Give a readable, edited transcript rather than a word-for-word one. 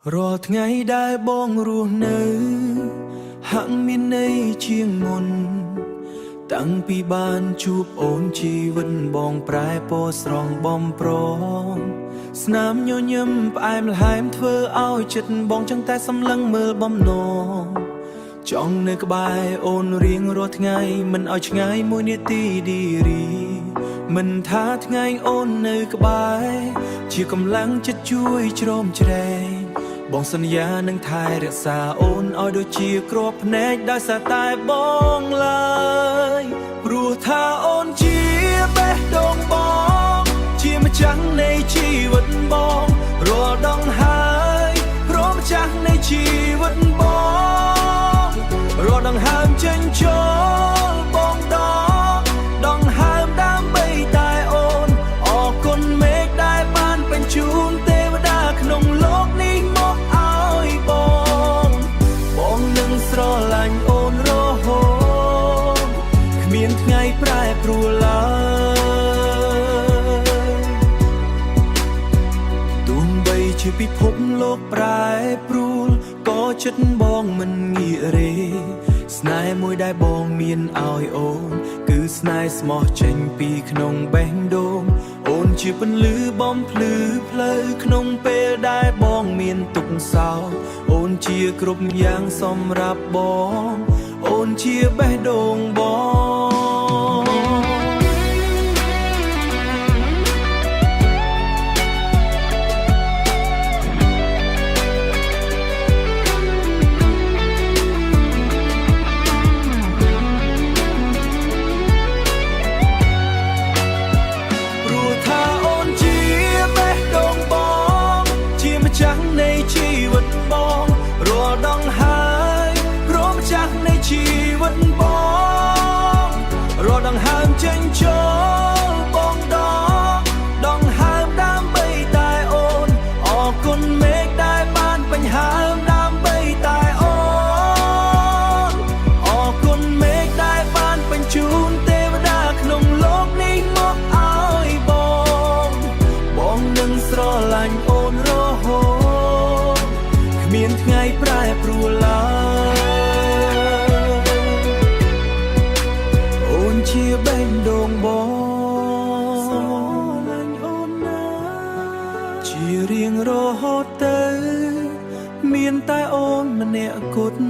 រាល់ថ្ងៃដែលបងរស់នៅហាក់មានន័យជាងមុន តាំងពីបានជួបអូនជីវិតបងប្រែពណ៌ស្រស់បំប្រងស្នាមញញឹមផ្អែមល្ហែមធ្វើឲ្យចិត្តបងចឹងតែសម្លឹងមើលបំណងចង់នៅក្បែរអូនរៀងរាល់ថ្ងៃមិនឲ្យឆ្ងាយមួយនាទីឌីរីមិនថាថ្ងៃអូននៅក្បែរជាកម្លាំងចិត្តជួយជ្រោមជ្រែង បងសន្យានឹងថែរក្សាអូនឲ្យដូចជាគ្រាប់ភ្នែកដោយសារតែបងឡើយព្រោះថាអូនជាបេះដូងបង ជាម្ចាស់នៃជីវិតបងរាល់ដងហើយព្រមម្ចាស់នៃជីវិតបងរាល់ដង្ហើមចេញចូលបងដកដង្ហើមដើម្បីតែអូនអរគុណមេឃដែលបានបញ្ជូនទេវតាក្នុងលោកនេះមកឲ្យបង បងនឹងស្រឡាញ់អូនរហូតគ្មានថ្ងៃប្រែប្រួលឡើយ ទោះបីជាពិភពលោកប្រែប្រួលក៏ចិត្តបងមិនងាករេស្នេហ៍មួយដែលបងមានឲ្យអូន គឺស្នេហ៍ស្មោះចេញពីក្នុងបេះដូងអូនជាពន្លឺបំភ្លឺផ្លូវក្នុងពេលដែលបងមានទុក្ខសោកអូនជាគ្រប់យ៉ាងសម្រាប់បង អូនជាបេះដូងបង ព្រោះថាអូនជាបេះដូងបង ជាម្ចាស់នៃជីវិតបងរាល់ដងហើយព្រមម្ចាស់នៃជីវិតបងរាល់ដង្ហើមចេញចូលបងដកដង្ហើមដើម្បីតែអូនអរគុណមេឃដែលបានបញ្ហើមដើម្បីតែអូនអរគុណមេឃដែលបានបញ្ជូនទេវតាក្នុងលោកនេះមកឲ្យបង បងនឹងស្រឡាញ់អូនរហូតគ្មានថ្ងៃប្រែប្រួលឡើយអូនជាបេះដូងបងស្រឡាញ់អូនណាជារៀងរហូតទៅ មានតែអូនម្នាក់គត់